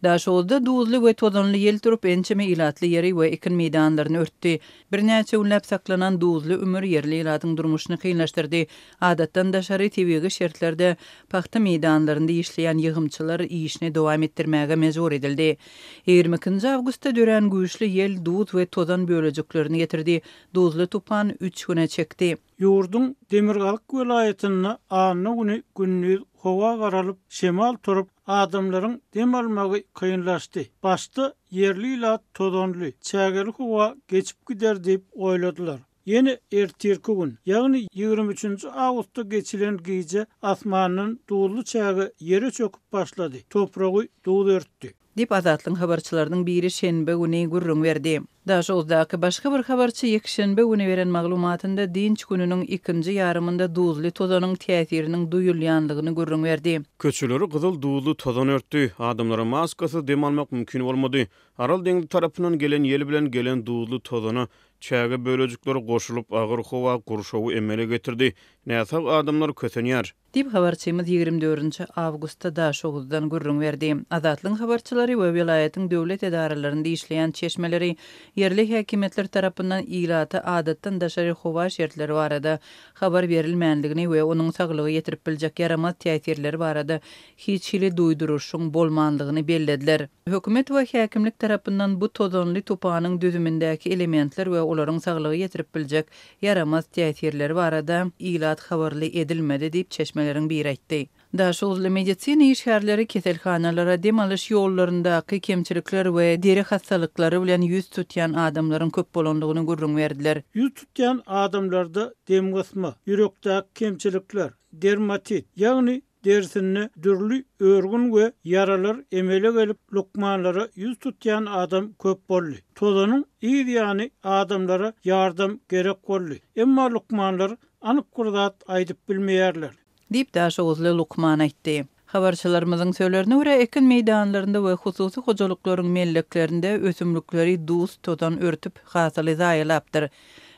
Daşoguzda duzly we tozanly ýel turup, ençeme ilatly ýeri we ekin meýdanlaryny örtdi. Birnäçe günläp saklanan duzly ümür ýerli ilatyň durmuşyny kynlaşdyrdy. Adatdan daşary tebigy şertlerde pagta meýdanlarynda işleýän ýygymçylar işini dowam etdirmäge mejbur edildi. 22-nji awgustda dörän güýçli ýel duz we tozan bölejiklerini getirdi. Duzly tupan üç güne çekdi. Ýurduň demirgazyk welaýatynda anna güni gündiz howa garalyp, şemal turup, adamlaryň dem almagy kynlaşdy. Başda ýerli ilat tozanly, çägeli howa geçip gider diýip oýladylar. Ýene ertirki gün, ýagny 23 nji awgustda geçilen gije asmandan duzly çäge ýere çöküp başlady, topragy duz örtdi. Diýip, Azatlygyň habarçylarynyň biri şenbe güni gürrüň berdi. Daşoguzdaky başga bir habarçy ýekşenbe güni beren maglumatynda dynç gününiň ikinji ýarymynda duzly tozanyň täsiriniň duýulýanlygyny gürrüň berdi. Köçeleri gyzyl duzly tozan örtdi. Adamlara maskasyz dem almak mümkin bolmady. Aral deňzi tarapyndan gelen ýel bilen gelen duzly tozana çäge bölejikleri goşulyp, agyr howa gurşawy emele getirdi. Näsag adamlar kösenýär. Diýip, habarçymyz 24 nji awgustda Daşoguzdan gürrüň berdi. Azatlygyň habarçylary we welaýatyň döwlet edaralarynda işleýän çeşmeleri ýerli häkimiýetler tarapyndan ilata adatdan daşary howa şertleri barada habar berilmändigini we onuň saglyga ýetirip biljek ýaramaz täsirleri barada hiç hili duýduryşyň bolmandygyny bellediler. Hökümet we häkimlik tarapyndan bu tozanly tupanyň düzümindäki elementler we olaryň saglyga ýetirip biljek ýaramaz täsirleri barada ilat habarly edilmedi diýip, çeşmeleriň biri aýtdy. Daşoguzly medisina işgärleri keselhanalara dem alyş ýollaryndaky kemçilikler we deri hassalyklary bilen ýüz tutýan adamlaryň köp bolandygyny gürrüň berdiler. Ýüz tutýan adamlarda demgysma, ýürekdäki kemçilikler, dermatit, ýagny Derisinde dürli örgün we ýaralar emele gelip, lukmanlara ýüz tutýan adam köp boldy. Tozanyň yz ýany adamlara ýardam gerek boldy. Emma lukmanlar anyk bir zat aýdyp bilmeýärler. Diýip, daşoguzly lukman aýtdy. Habarçylarymyzyň sözlerine görä, ekin meýdanlarynda we hususy hojalyklaryň melleklerinde ösümlikleri duz-tozan örtüp, hasyly zaýalapdyr.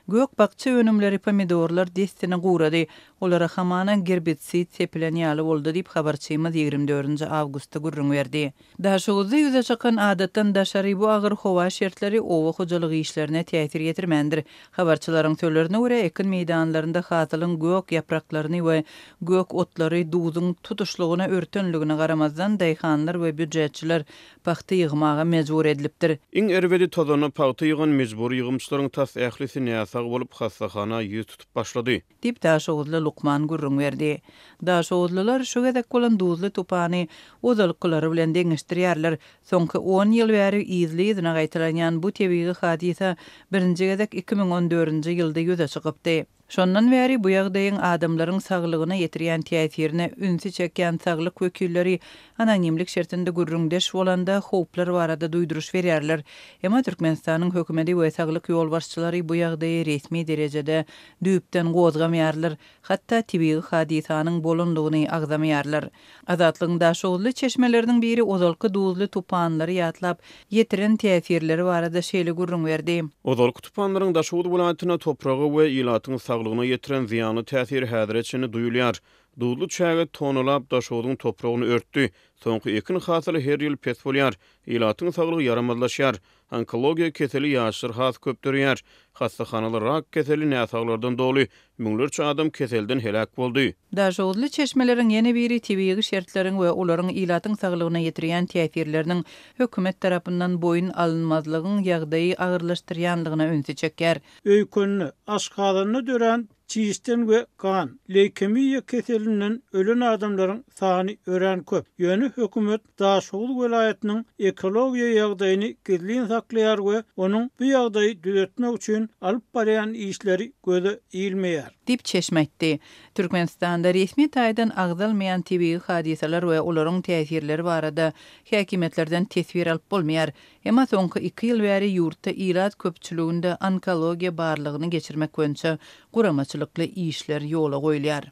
Gök-bakja önümleri, pomidorlar dessine gurady. Olara hamana gerbitsid sepilen ýaly boldy diýip, habarçymyz 24 nji awgustda gürrüň berdi. Daşoguzda ýüze çykan adatdan daşary bu agyr howa şertleri oba hojalyk işlerine täsir ýetirmändir. Habarçylaryň sözlerine görä, ekin meýdanlarynda hasylyň gök ýapraklaryny we gök otlary duzuň tutuşlygyna örtenligine garamazdan, daýhanlar we býujetçiler pagta ýygmaga mejbur edilipdir. Iň erbedi tozanda pagta ýygan mejbury ýygymçylaryň tas ählisi näsag bolup, hassahana ýüz tutup başlady. Diýip, daşoguzly lukman gürrüň berdi. Daşoguzlylar şu gezek bolan duzly tupany ozalkylary bilen deňeşdirýärler. Soňky on ýyl bäri yzly-yzyna gaýtalanýan bu tebigy hadysa birinji gezek 2014-nji ýylda ýüze çykypdy. Şondan bäri bu ýagdaýyň adamlaryň saglygyna ýetirýän täsirine ünsi çekýän saglyk wekilleri anonimlik şertinde gürrüňdeş bolanda howplar barada duýduryş berýärler. Emma Türkmenistanyň hökümeti we saglyk ýolbaşçylary bu ýagdaýy resmi derejede düýpden gozgamaýarlar, hatda tebigy hadysanyň bolandygyny agzamaýarlar. Azatlygyň daşoguzly çeşmeleriniň biri ozalky duzly tupanlary ýatlap, ýetiren täsirleri barada şeýle gürrüň berdi. Ozalky tupanlaryň Daşoguz welaýatynda topraga we ilatyň saglygyna ýetiren zyýanly täsiri häzire çenli duýulýar. Duzly çäge tonalap Daşogzuň topragyny örtdi. Soňky ekin hasyly her ýyl pes bolýar. Ilatyň saglygy ýaramazlaşýar. Onkologiýa keseli ýaşlar has köp döreýär. Hassahanalar rak keselli näsaglardan doly. Müňlerçe adam keselden heläk boldy. Daşoguzly çeşmeleriň ýene biri tebigy şertleriň we olaryň ilatyň saglygyna ýetirýän täsirleriniň hökümet tarapyndan boýun alynmazlygyň ýagdaýy agyrlaşdyrýanlygyna ünsi çekýär. Öýkende, aşgazanda dörän Çişden we gan, leýkemiýa keselinden ölen adamlaryň sany örän köp. Ýöne hökümet Daşoguz welaýatynyň ekologiýa ýagdaýyny gizlin saklaýar we onuň bu ýagdaýy düzetmek üçin alyp barýan işleri göze ilmeýär. Diýip, çeşme aýtdy. Türkmenistanda resmi taýdan agzalmaýan tebigy hadysalar we olaryň täsirleri barada häkimiýetlerden teswir alyp bolmaýar. Emma soňky iki ýyl bäri ýurtda ilat köpçüliginde onkologiýa barlagyny geçirmek boýunça guramaçylykly işler ýola goýulýar.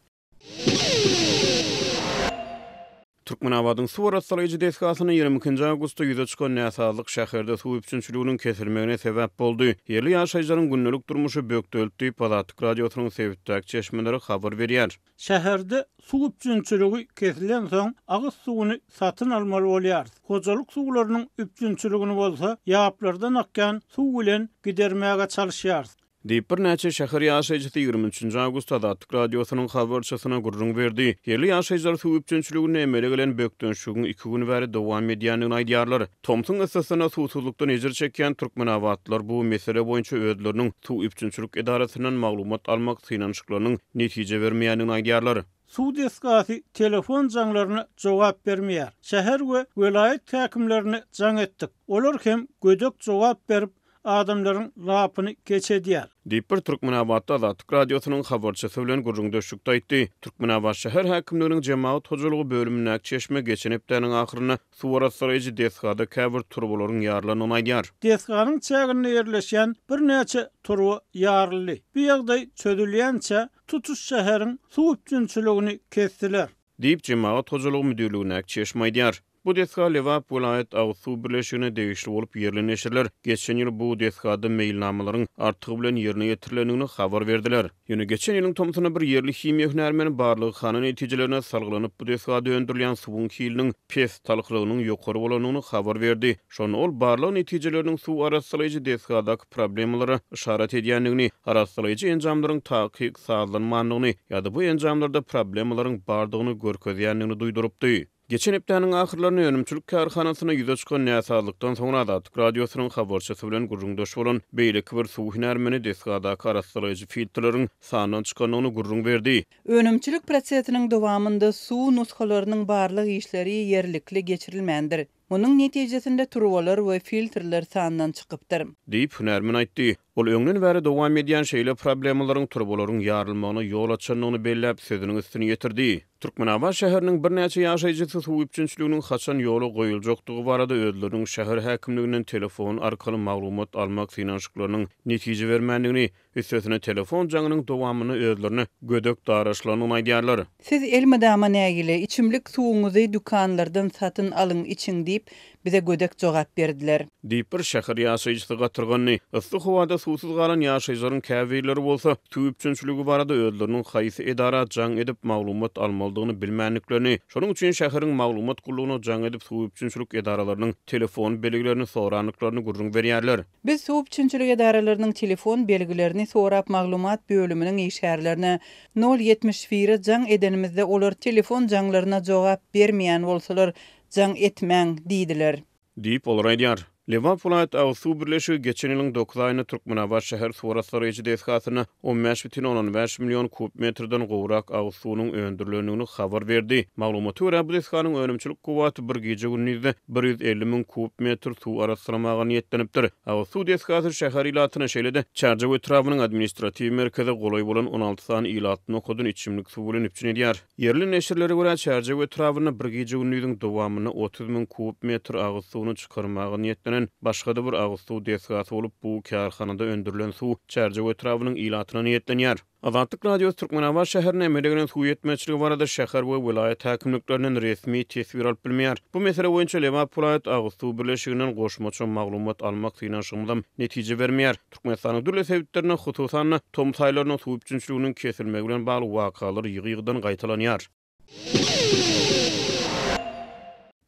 Türkmenabadyň suw arassalaýjy desgasynda 22 nji awgustda ýüze çykan näsazlyk şäherde suw üpjünçiliginiň kesilmegine sebäp boldy. Ýerli ýaşaýjylaryň gündelik durmuşy bökdeldi diýip, Azatlyk Radiosynyň sebitdäki çeşmeleri habar berýär. Şäherde suw üpjünçiligi kesilensoň, agyz suwuny satyn almaly bolýarys. Hojalyk suwlarynyň üpjünçiligini bolsa ýaplardan akýan suw bilen gidermäge çalyşýarys. Diýip, birnäçe şäher ýaşaýjysy 23 nji awgustda Azatlyk Radiosynyň habarçysyna gürrüň berdi. Ýerli ýaşaýjylar suw üpjünçiliginde emele gelen bökdençligiň iki gün bäri dowam edýändigini aýdýarlar. Tomsuň yssysynda suwsuzlykdan ejir çekýän türkmenabatlylar bu mesele boýunça özleriniň suw üpjünçilik edarasyndan maglumat almak synanyşyklarynyň netije bermeýändigini aýdýarlar. Suw desgasy telefon jaňlaryna jogap bermeýär. Şäher we welaýat häkimlerine jaň etdik. Olar hem gödek jogap berip, adamlaryň lapyny keç edýär. Diýip, bir türkmenabatly Azatlyk Radiosynyň habarçysy bilen gürrüňdeşlikde aýtdy. Türkmenabat şäher häkimliginiň jemagat hojalygy bölümindäki çeşme geçen hepdäniň ahyrynda suw arassalaýjy desgada käbir turbalaryň ýarylandygyny aýdýar. Desganyň çäginde ýerleşýän birnäçe turba ýaryldy. Bu ýagdaý çözülýänçä, tutuş şäheriň suw üpjünçiligini kesdiler. Diýip, Jemagat hojalygy müdirligindäki çeşme aýdýar. Bu desga Lebap welaýat agyz suw birleşigine degişli bolup, ýerli neşirler geçen ýyl bu desgada meýilnamalaryň artygy bilen ýerine ýetirilendigini habar berdiler. Ýöne geçen ýylyň tomsunda bir ýerli himiýa hünärmeni barlaghana netijelerine salgylanyp, bu desgada öndürilýän suwuň hiliniň pes, talhlygynyň ýokary bolandygyny habar berdi. Şonda ol barlag netijeleriniň suw arassalaýjy desgadaky problemalara yşarat edýändigini, arassalaýjy enjamlaryň takyk sazlanmandygyny ýa-da bu enjamlarda problemalaryň bardygyny görkezýändigini duýdurypdy. Geçen hepdäniň ahyrlarynda önümçilik kärhanasynda ýüze çykan näsazlykdan soňra Azatlyk Radiosynyň habarçysy bilen gürrüňdeş bolan beýleki bir suw hünärmeni desgadaky arassalaýjy filtrleriň sandan çykandygyny gürrüň berdi. Önümçilik prosesiniň dowamynda suw nusgalarynyň barlag işleri ýerlikli geçirilmändir. Munuň netijesinde turbalar we filtrler sandan çykypdyr. Diýip, hünärmen aýtdy. Ol öňden bäri dowam edýän şeýle problemalaryň turbalaryň ýarylmagyna ýol açandygyny belläp, sözüniň üstüni ýetirdi. Türkmenabat şäheriniň birnäçe ýaşaýjysy suw üpjünçiliginiň haçan ýola goýuljakdygy barada özleriniň şäher häkimliginden telefon arkaly maglumat almak synanyşyklarynyň netije bermändigini, Üstesine telefon jaňynyň dowamynda özlerine gödek daraşylandygyny aýdýarlar. Siz elmydama nägile, içimlik suwuňyzy dükanlardan satyn alyň, içiň diýip, bize gödek jogap berdiler. Diýip, bir şäher ýaşaýjysy gatyrgandy. Yssy howada suwsuz galan ýaşaýjylaryň käbirleri bolsa, suw üpjünçiligi barada özleriniň haýsy edara jaň edip maglumat almalydygyny bilmändiklerini, şonuň üçin şäheriň maglumat gullugyna jaň edip suw üpjünçilik edaralarynyň telefon belgilerini sorandyklaryny gürrüň berýärler. Biz suw üpjünçilik edaralarynyň telefon belgilerini sorap maglumat bölüminiň işgärlerine nol 71-e jaň edenimizde olar telefon jaňlaryna jogap bermeýän bolsalar jaň etmäň diýdiler. Diýip, olar aýdýar. Lebap welaýat agyz suw birleşigi geçen ýylyň dokuz aýynda Türkmenabat şäher suw arassalaýjy desgasynda 15 bütin ondan bäş million kub metrden gowrak agyz suwunyň öndürilendigini habar berdi. Maglumata görä, bu desganyň önümçilik kuwwaty bir gije-gündizde 150 müň kub metr suw arassalamaga niýetlenipdir. Agyz suw desgasy şäher ilatyna, şeýle-de Çärjew etrabynyň administratiw merkeze golaý bolan 16 sany ilatly nokadyny içimlik suwy bilen üpjün edýär. Ýerli neşirlere görä, Çärjew etrabynda bir gije-gündiziň dowamynda 30 müň kub metr agyz suwuny çykarmaga niýetlenen başga-da bir agyz suw desgasy bolup, bu kärhanada öndürilen suw Çärjew etrabynyň ilatyna niýetlenýär. Azatlyk Radiosy Türkmenabat şäherinde emele gelen suw ýetmezçiligi barada şäher we welaýat häkimliklerinden resmi teswir alyp bilmeýär. Bu mesele boýunça Lebap welaýat agyz suw birleşiginden goşmaça maglumat almak synanyşygymyzam netije bermeýär. Türkmenistanyň dürli sebitlerinde, hususan-da, tomus aýlarynda suw üpjünçiliginiň kesilmegi bilen bagly wakalar ýygy-ýygydan gaýtalanýar.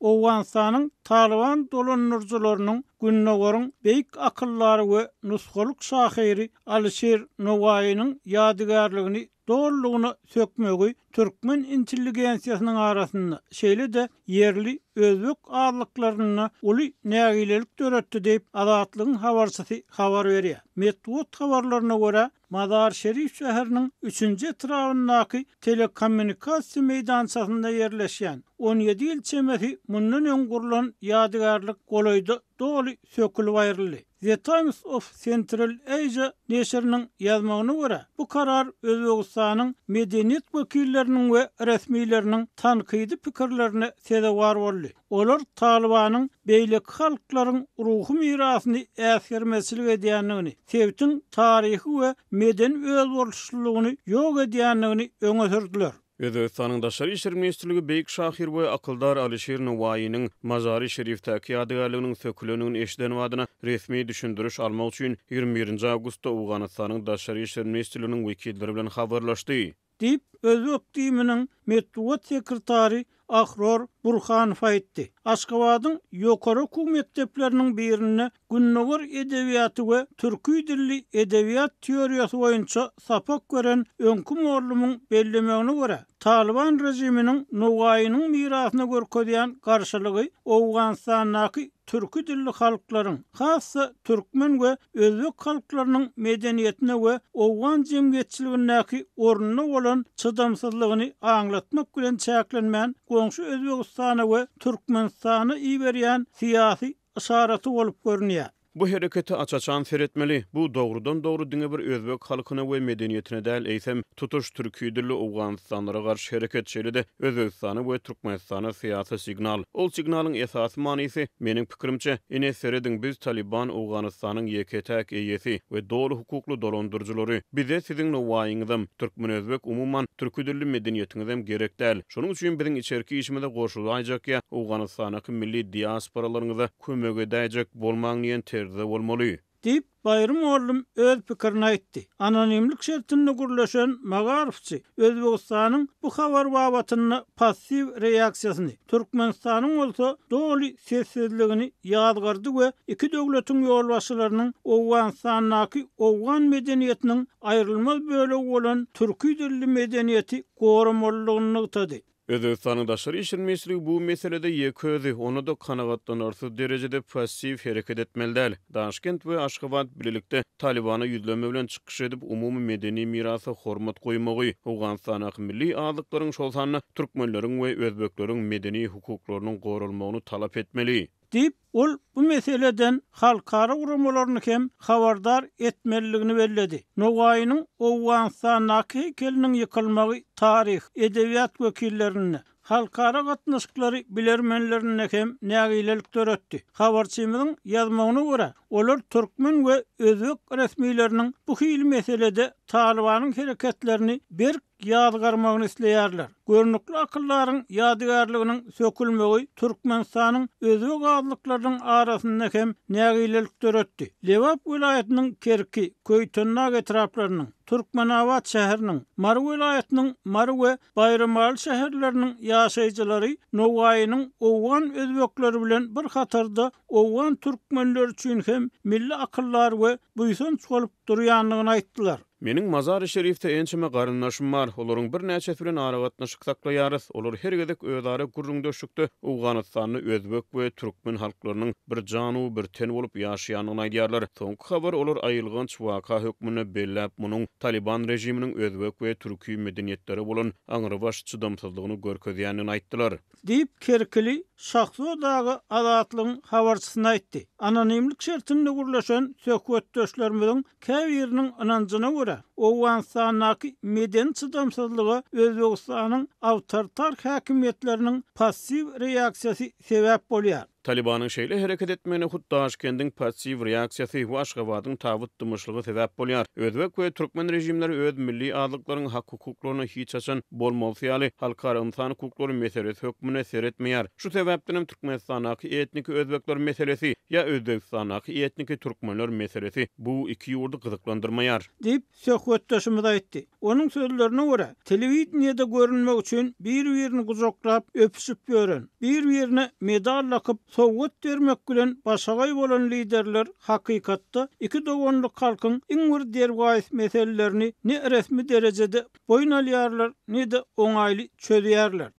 Owganystanyň Talyban dolandyryjylarynyň Gündogaryň beýik akyldary we nusgalyk şahyry Alyşir Nowaýynyň ýadygärligini dolulygyna sökmegi türkmen intelligensiýasynyň arasynda, şeýle-de ýerli özbek azlyklarynda uly nägilelik döretdi diýip, Azatlygyň habarçysy habar berýär. Metbugat habarlaryna görä, Mazar-Şerif şäheriniň üçünji etrabyndaky telekommunikasiýa meýdançasynda ýerleşýän, 17 ýyl çemesi mundan öň gurlan ýadygärlik golaýda doly sökülip aýryldy. The Times of Central Asia neşiriniň ýazmagyna görä, bu karar Özbegistanyň medeniýet wekilleriniň we resmileriniň tankydy pikirlerine sezewar boldy. Olar Talybanyň beýleki halklaryň ruhy mirasyny äsgermezçilik edýändigini, sebitiň taryhy we medeni özboluşlylygyny ýok edýändigini öňe sürdüler. Özbegistanyň Daşary işler ministrligi beýik şahyr we akyldar Alyşir Nowaýynyň Mazary-Şerifdäki ýadygärliginiň sökülendigini eşiden badyna resmi düşündiriş almak üçin 21-nji awgustda Owganystanyň Daşary işler ministrliginiň wekilleri bilen habarlaşdy. Diýip, özbek DIM-niň metbugat sekretary Ahror Burhanow aýtdy. Aşgabadyň ýokary okuw mekdepleriniň birinde Gündogar edebiýaty we türki dilli edebiýat teoriýasy boýunça sapak beren öňki mugallymyň bellemegine görä, Talyban režiminiň Nowaýynyň mirasyna görkezýän garşylygy Owganystandaky türki dilli halklaryň, has-da türkmen we özbek halklarynyň medeniýetine we owgan jemgyýetçiligindäki ornuna bolan çydamsyzlygyny aňlatmak bilen çäklenmän, goňşy Özbegistana we Türkmenistana iberýän syýasy yşaraty bolup görünýär. Bu herekete aç-açan seretmeli. Bu dogrudan-dogry diňe bir özbek halkyna we medeniýetine däl, eýsem, tutuş türki dilli owganystanlylara garşy hereket, şeýle-de Özbegistana we Türkmenistana syýasy signal. Ol signalyň esasy manysy, meniň pikirimçe, ine, serediň, biz Talyban Owganystanyň ýeke-täk eýesi we doly hukukly dolandyryjylary. Bize siziň Nowaýyňyzam, türkmen-özbek, umuman, türki dilli medeniýetiňizem gerek däl. Şonuň üçin biziň içerki işimize goşulaýjak ýa Owganystandaky milli diasporalaryňyza kömek edäýjek bolmaň diýen terzde bolmaly. Diýip, Baýry mugallym öz pikirini aýtdy. Anonimlik şertinde gürleşen magaryfçy Özbegistanyň bu habar babatynda passiw reaksiýasyny, Türkmenistanyň bolsa doly sessizligini ýazgardy we iki döwletiň ýolbaşçylarynyň Owganystandaky owgan medeniýetiniň aýrylmaz bölegi bolan türki dilli medeniýeti goramalydygyny nygtady. Özbegistanyň Daşary işler ministrligi bu meselede ýeke özi, onda-da kanagatlanarsyz derejede passiw hereket etmeli däl. Daşkent we Aşgabat bilelikde Talybana ýüzlenme bilen çykyş edip, umumy medeni mirasa hormat goýmagy, Owganystandaky milli azlyklaryň, şol sanda türkmenleriň we özbekleriň medeni hukuklarynyň goralmagyny talap etmeli. Diýip, ol bu meseleden halkara guramalaryny hem habardar etmelidigini belledi. Nowaýynyň Owganystandaky heýkeliniň ýykylmagy taryh, edebiýat wekillerinde, halkara gatnaşyklary bilermenlerinde hem nägilelik döretdi. Habarçymyzyň ýazmagyna görä, olar türkmen we özbek resmileriniň bu hili meselede Talybanyň hereketlerini berk ýazgarmagyny isleýärler. Görnükli akyldaryň ýadygärliginiň sökülmegi Türkmenistanyň özbek azlyklarynyň arasynda hem nägilelik döretdi. Lebap welaýatynyň Kerki, Köýtendag etraplarynyň, Türkmenabat şäheriniň, Mary welaýatynyň Mary we Baýramaly şäherleriniň ýaşaýjylary Nowaýynyň owgan özbekleri bilen bir hatarda owgan türkmenleri üçin hem milli akyldar we buýsanç bolup durýandygyny aýtdylar. Meniň Mazary-Şerifde ençeme garyndaşym bar. Olaryň birnäçesi bilen aragatnaşyk saklaýarys. Olar her gezek özara gürrüňdeşlikde Owganystanda özbek we türkmen halklarynyň bir jan-u bir ten bolup ýaşaýandygyny aýdýarlar. Soňky habary olar aýylganç waka hökmünde belläp, munuň Talyban režiminiň özbek we türki medeniýetlere bolan aňrybaş çydamsyzlygyny görkezýändigini aýtdylar. Diýip, kerkili Şahzod aga Azatlygyň habarçysyna aýtdy. Anonimlik şertinde gürleşen söhbetdeşlerimiziň käbiriniň ynanjyna görä, Owganystandaky medeni çydamsyzlyga Özbegistanyň awtoritar häkimiýetleriniň passiw reaksiýasy sebäp bolýar. Talybanyň şeýle hereket etmegine hut Daşkendiň passiw reaksiýasy we Aşgabadyň tabyt dymyşlygy sebäp bolýar. Özbek we türkmen režimleri öz milli azlyklaryň hak-hukuklaryna hiç haçan bolmalysy ýaly halkara ynsan hukuklary meselesi hökmünde seretmeýär. Şu sebäpdenem Türkmenistandaky etniki özbekler meselesi ýa Özbegistandaky etniki türkmenler meselesi bu iki ýurdy gyzyklandyrmaýar. Diýip, söhbetdeşimiz aýtdy. Onuň sözlerine görä, telewideniýede görünmek üçin bir-birini gujaklap, öpüşip ýören, bir-birine medal dakyp, sowgat bermek bilen başagaý bolan liderler hakykatda iki doganlyk halkyň iň bir derwaýys meselelerini ne resmi derejede boýun alýarlar, ne-de oňaýly çözýärler.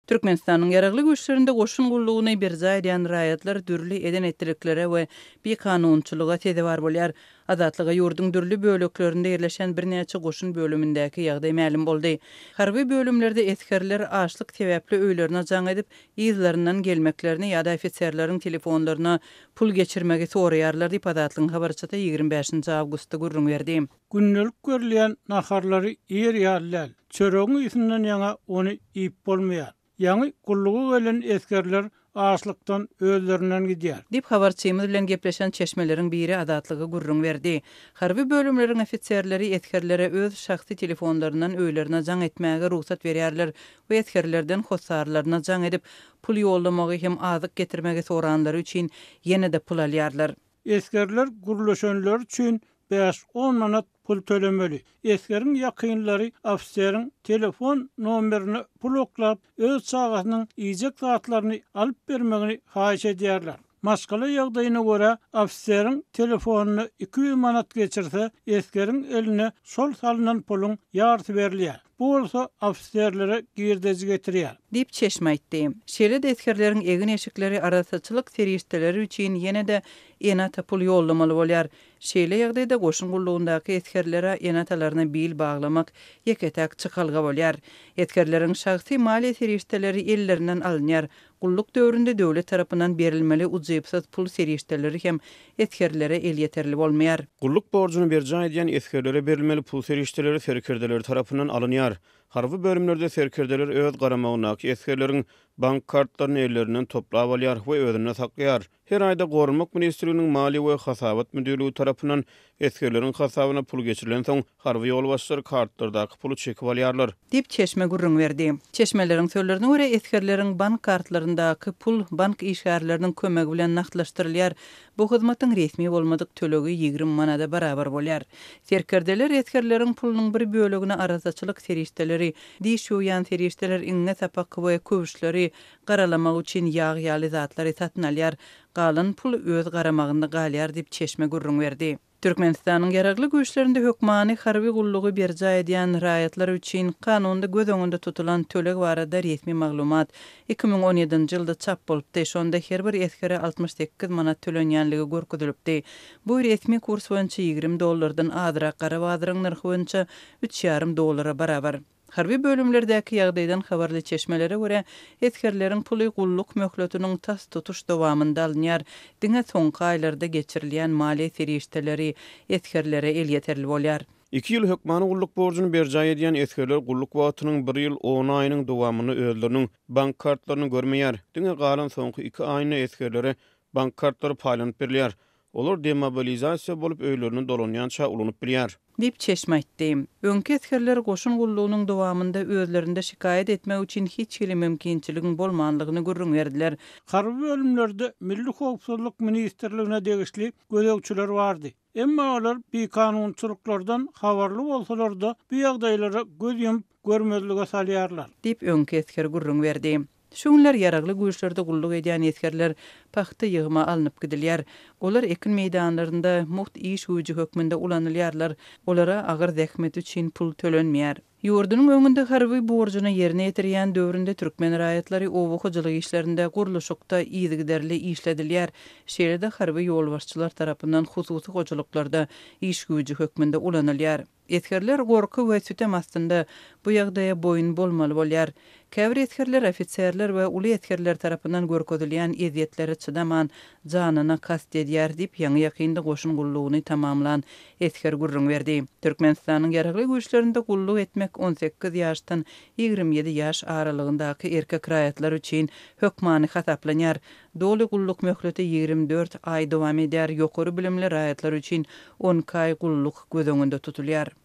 Türkmenistanyň Ýaragly Güýçlerinde goşun gullugyny berjaý edýän raýatlar dürli eden-etdiliklere we bikanunçylyga sezewar bolýar. Azatlyga ýurduň dürli böleklerinde ýerleşen birnäçe goşun bölümindäki ýagdaý mälim boldy. Harby bölümlerde esgerler açlyk sebäpli öýlerine jaň edip, yzlaryndan gelmeklerini ýa-da ofiserleriň telefonlaryna pul geçirmegi soraýarlar diýip, Azatlygyň habarçysy 25 awgustda gürrüň berdi. Gündelik görülýän naharlary iýer ýaly däl. Çöregiň ysyndan ýaňa ony iýip bolmaýar. Ýaňy gulluga gelen esgerler açlykdan özlerinden gidýär. Diýip, habarçymyz bilen gepleşen çeşmeleriň biri Azatlyga gürrüň berdi. Harby bölümleriň ofiserleri esgerlere öz şahsy telefonlaryndan öýlerine jaň etmäge rugsat berýärler we esgerlerden hossarlaryna jaň edip, pul ýollamagy hem azyk getirmegi soranlary üçin ýene-de pul alýarlar. Esgerler gürleşenleri üçin bäş-on manat pul tölemeli. Esgeriň ýakynlary ofiseriň telefon nomerine pul oklap, öz çagasynyň iýjek zatlaryny alyp bermegini haýyş edýärler. Maşgala ýagdaýyna görä, ofiseriň telefonyna 200 manat geçirse, esgeriň eline şol salnan puluň ýarysy berilýär. Bu bolsa ofiserlere girdeji getirýär. Diýip, çeşme aýtdy. Şeýle-de esgerleriň egin-eşikleri, arassaçylyk serişdeleri üçin ýene-de ene-ata pul ýollamaly bolýar. Şeýle ýagdaýda goşun gullugyndaky esgerlere ene-atalaryna bil baglamak ýeke-täk çykalga bolýar. Esgerleriň şahsy maliýe serişdeleri ellerinden alynýar. Gulluk döwründe döwlet tarapyndan berilmeli ujypsyz pul serişdeleri hem esgerlere elýeterli bolmaýar. Gulluk borjuny berjaý edýän esgerlere berilmeli pul serişdeleri serkerdeleri tarapyndan alynýar. Harby bölümlerde serkerdeler öz garamagyndaky esgerleriň bank kartlaryny ellerinden toplap alýar we özünde saklaýar. Her aýda Goranmak ministrliginiň Maliýe we hasabat müdirligi tarapyndan esgerleriň hasabyna pul geçirilensoň, harby ýolbaşçylar kartlardaky puly çekip alýarlar. Diýip, çeşme gürrüň berdi. Çeşmeleriň sözlerine görä, esgerleriň bank kartlaryndaky pul bank işgärleriniň kömegi bilen nagtlaşdyrylýar. Bu hyzmatyň resmi bolmadyk tölegi 20 manada barabar bolýar. Serkerdeler esgerleriň pulunyň bir bölegini arassaçylyk serişdeleri, diş ýuwýan serişdeler, iňňe-sapak we köwüşleri Garalamak üçin ýag ýaly zatlary satyn alýar, galan pul öz garamagynda galýar diýip, çeşme gürrüň berdi. Türkmenistanyň Ýaragly Güýçlerinde hökmany harby gullugy berjaý edýän raýatlar üçin kanunda göz öňünde tutulan töleg barada resmi maglumat 2017-nji ýylda çap bolupdy. Şonda her bir esgere 68 manat tölenýänligi görkezilipdi. Bu resmi kurs boýunça 20 dollardan azrak, gara bazaryň nyrhy boýunça üç ýarym dollara barabar. Harby bölümlerdäki ýagdaýdan habarly çeşmelere görä, esgerleriň puly gulluk möhletiniň tas tutuş dowamynda alynýar, diňe soňky aýlarda geçirilýän maliýe serişdeleri esgerlere elýeterli bolýar. Iki ýyl hökmany gulluk borjuny berjaý edýän esgerler gulluk wagtynyň bir ýyl on aýynyň dowamynda özleriniň bank kartlaryny görmeýär. Diňe galan soňky iki aýynda esgerlere bank kartlary paýlanyp berilýär. Olar demobilizasiýa bolup öýlerine dolanýança ulanyp bilýär. Diýip, çeşme aýtdy. Öňki esgerler goşun gullugynyň dowamynda özlerinde şikaýat etmek üçin hiç hili mümkinçiligiň bolmanlygyny gürrüň berdiler. Harby bölümlerde Milli howpsuzlyk ministrligine degişli gözegçiler bardy. Emma olar bikanunçylyklardan habarly bolsalar-da, bu ýagdaýlara göz ýumup, görmezlige salýarlar. Diýip, öňki esger gürrüň berdi. Şu günler Ýaragly Güýçlerde gulluk edýän esgerler pagta ýygyma alnyp gidilýär. Olar ekin meýdanlarynda mugt iş güýji hökmünde ulanylýarlar. Olara agyr zähmeti üçin pul tölenmeýär. Ýurdunyň öňünde harby borjuny ýerine ýetirýän döwründe türkmen raýatlary oba hojalyk işlerinde, gurluşykda yzygiderli işledilýär. Şeýle-de harby ýolbaşçylar tarapyndan hususy hojalyklarda iş güýji hökmünde ulanylýar. Esgerler gorky we sütem astynda bu ýagdaýa boýun bolmaly bolýar. Käbir esgerler ofiserler we uly esgerler tarapyndan görkezilýän ezýetlere çydaman, janyna kast edýär diýip, ýaňy-ýakynda goşun gullugyny tamamlan esger gürrüň berdi. Türkmenistanyň Ýaragly Güýçlerinde gulluk etmek 18 ýaşdan 27 ýaş aralygyndaky erkek raýatlar üçin hökmany hasaplanýar. Doly gulluk möhleti 24 aý dowam edýär, ýokary bilimli raýatlar üçin 12 aý gulluk göz öňünde tutulýar.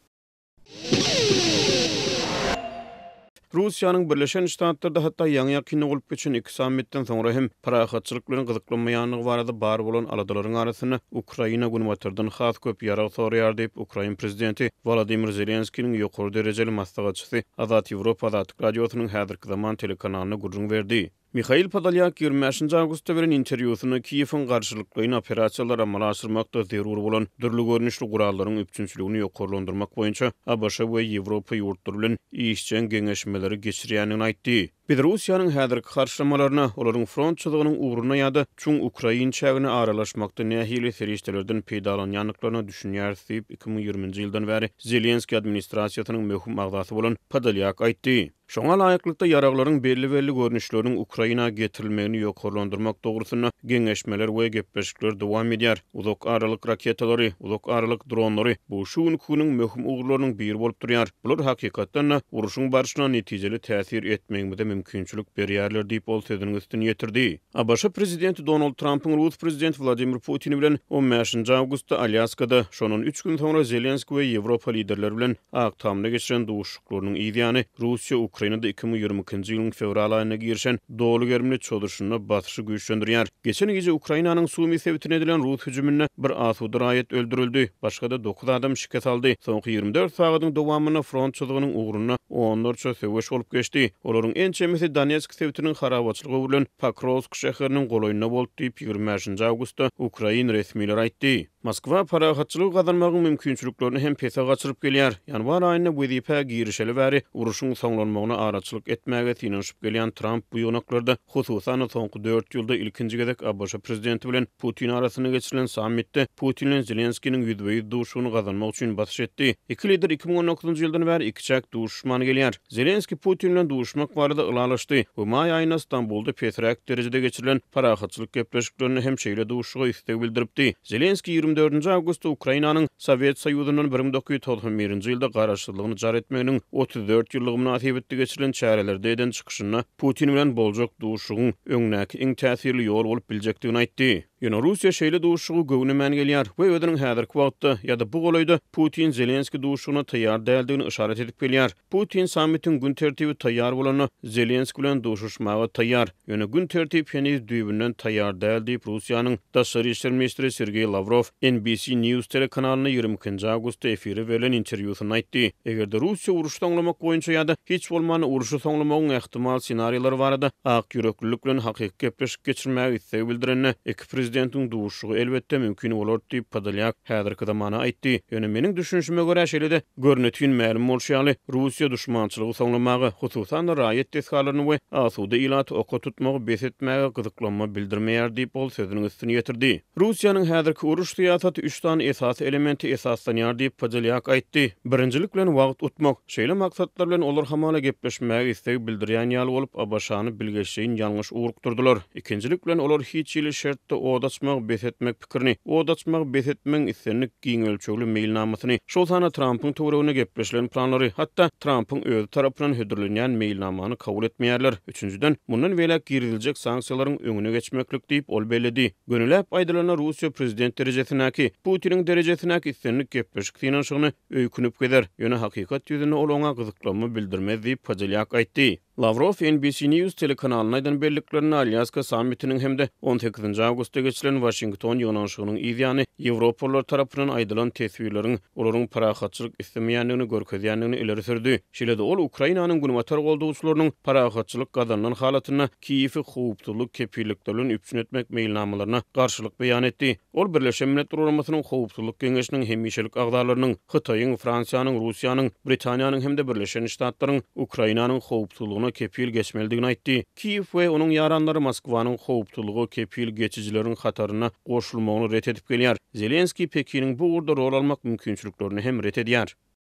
Russiýanyň Birleşen Ştatlarda hatda ýaňy-ýakynda bolup geçen iki sammitden soňra hem parahatçylyk bilen gyzyklanmaýandygy barada bar bolan aladalaryň arasynda Ukraina Günbatardan has köp ýarag soraýar diýip, ukrain prezidenti Wolodymyr Zelenskiniň ýokary derejeli maslahatçysy Azat Ýewropa Azatlyk Radiosynyň häzirki zaman telekanalynda gürrüň berdi. Mihail Podolýak 25-nji awgustda beren interwýusynda Kiýewiň garşylyklaýyn operasiýalary amala aşyrmakda zerur bolan dürli görnüşli gurallaryň üpjünçiligini ýokarlandyrmak boýunça ABŞ we Ýewropa ýurtlary bilen işjeň geňeşmeleri geçirýändigini aýtdy. Biz Russiýanyň häzirki harçlamalaryna, olaryň front çyzygynyň ugruna ýa-da çuň ukrain çägine aralaşmakda nähili serişdelerden peýdalanýandyklaryna düşünýäris diýip, 2020-nji ýyldan bäri Zelenskiý administrasiýasynyň möhüm agzasy bolan Podolýak aýtdy. Şoňa laýyklykda, ýaraglaryň belli-belli görnüşleriniň Ukraina getirilmegini ýokarlandyrmak dogrusynda geňeşmeler we gepleşikler dowam edýär. Uzak aralyk raketalary, uzak aralyk dronlary, bu şu günki günüň möhüm ugurlarynyň biri bolup durýar. Bular, hakykatdan-da, urşuň barşyna netijeli täsir etmegimize mümkinçilik. mümkinçilik berýärler diýip, ol sözüniň üstüni ýetirdi. ABŞ prezidenti Donald Trampyň rus prezidenti Wladimir Putin bilen on bäşinji awgustda Alýaskada, şondan üç gün soňra Zelenski we Ýewropa liderleri bilen Ak Tamda geçiren duşuşyklarynyň yz ýany, Russiýa Ukrainada 2022-nji ýylyň fewral aýynda girişen doly gerimli çozuşynda basyşy güýçlendirýär. Geçen gije Ukrainanyň Sumy sebitine edilen rus hüjüminde bir asuda raýat öldürildi, başga-da dokuz adam şikes aldy. Soňky 24 sagadyň dowamynda front çyzygynyň ugrunda onlarça söweş bolup geçdi. Olaryň ençemesi Donetsk sebitiniň harabaçylyga öwrülen Pokrowsk şäheriniň golaýynda boldy diýip, 25 awgustda ukrain resmileri aýtdy. Moskwa parahatçylygy gazanmagyň mümkinçiliklerini hem pese gaçyryp gelýär. Ýanwar aýynda wezipä girişeli bäri urşuň soňlanmagyna araçylyk etmäge synanyşyp gelýän Tramp bu ýygnaklarda, hususan-da soňky dört ýylda ilkinji gezek ABŞ prezidenti bilen Putin arasynda geçirilen sammitde Putin bilen Zelenskiniň ýüzbe-ýüz duşuşygyny gazanmak üçin basyş etdi. Iki lider 2019-njy ýyldan bäri ikiçäk duşuşman gelýär. Zelenskiý Putin bilen duşuşmak barada ylalaşdy we maý aýynda Stambulda pesräk derejede geçirilen parahatçylyk gepleşiklerinde hem şeýle duşuşyga isleg bildiripdi. Zelenskiý 24 nji awgustda Ukrainanyň Sowet Soýuzyndan 1991-nji ýylda garaşsyzlygyny jar etmeginiň 34 ýyllygy mynasybetli geçirilen çärelerde eden çykyşynda Putin bilen boljak duşuşygyň öňdäki iň täsirli ýol bolup biljekdigini aýtdy. Ýöne Russiýa şeýle duşuşygy göwnemän gelýär we özüniň häzirki wagtda ýa-da bu golaýda Putin-Zelenskiý duşuşygyna taýýar däldigini yşarat edip gelýär. Putin sammitiň gün tertibi taýýar bolanda Zelenskiý bilen duşuşmaga taýýar, ýöne gün tertip heniz düýbünden taýýar däl diýip, Russiýanyň daşary işler ministri Sergeý Lawrow NBC News telekanalynda 22-nji awgustda efire berlen interwýusynda aýtdy. Eger-de Russiýa urşy soňlamak boýunça ýa-da hiç bolmanda urşy soňlamagyň ähtimal ssenariýalary barada akýüreklilik bilen hakyky gepleşik geçirmäge isleg bildirende, iki prezidentiň duşuşygy elbetde mümkin bolardy diýip, Podolýak häzirki zamana aýtdy. Ýöne meniň düşünişime görä, şeýle-de görnetin mälim bolşy ýaly, Russiýa duşmançylygy soňlamaga, hususan-da raýat desgalaryny we asuda ilaty oka tutmagy bes etmäge gyzyklanma bildirmeýär diýip, ol sözüniň üstüni ýetirdi. Russiýanyň häzirki uruş syýasaty üç sany esasy elemente esaslanýar diýip, Podolýak aýtdy. Birinjilik bilen wagt utmak. Şeýle maksatlar bilen olar hamala gepleşmäge isleg bildirýän ýaly bolup, ABŞ-ny bilgeşleýin ýalňyş ugrukdyrdylar. Ikinjilik bilen olar hiç hili şertde od açmagy bes etmek pikirini, od açmagy bes etmegiň islendik giň ölçegli meýilnamasyny, şol sanda Trampyň töwereginde gepleşilen planlary, hatda Trampyň özi tarapyndan hödürlenýän meýilnamany kabul etmeýärler. Üçünjiden, mundan beýläk giriziljek sanksiýalaryň öňüne geçmeklik diýip, ol belledi. Gönüläp aýdylanda, Russiýa prezident derejesindäki, Putiniň derejesindäki islendik gepleşik synanyşygyny öýkünip gezer, ýöne hakykat ýüzünde ol oňa gyzyklanma bildirmez diýip, Podolýak aýtdy. Lawrow NBC News telekanalyna aýdan belliklerinde Alýaska sammitiniň hem-de on sekizinji awgustda geçirilen Waşington ýygnanyşygynyň yz ýany ýewropalylar tarapyndan aýdylan teswirleriň olaryň parahatçylyk islemeýändigini görkezýändigini ileri sürdi. Şeýle-de ol Ukrainanyň günbatar goldawçylarynyň parahatçylyk gazanylan halatynda Kiýewi howpsuzlyk kepillikleri bilen üpjün etmek meýilnamalaryna garşylyk beýan etdi. Ol Birleşen Milletler Guramasynyň Howpsuzlyk Geňeşiniň hemişelik agzalarynyň, Hytaýyň, Fransiýanyň, Russiýanyň, Britaniýanyň hem-de Birleşen Ştatlaryň Ukrainanyň howpsuzlygyna kepil geçmelidigini aýtdy. Kiýew we onuň ýaranlary Moskwanyň howpsuzlyga kepil geçijileriň hataryna goşulmagyny ret edip gelýär. Zelenskiý Pekiniň bu ugurda rol almak mümkinçiliklerini hem ret edýär.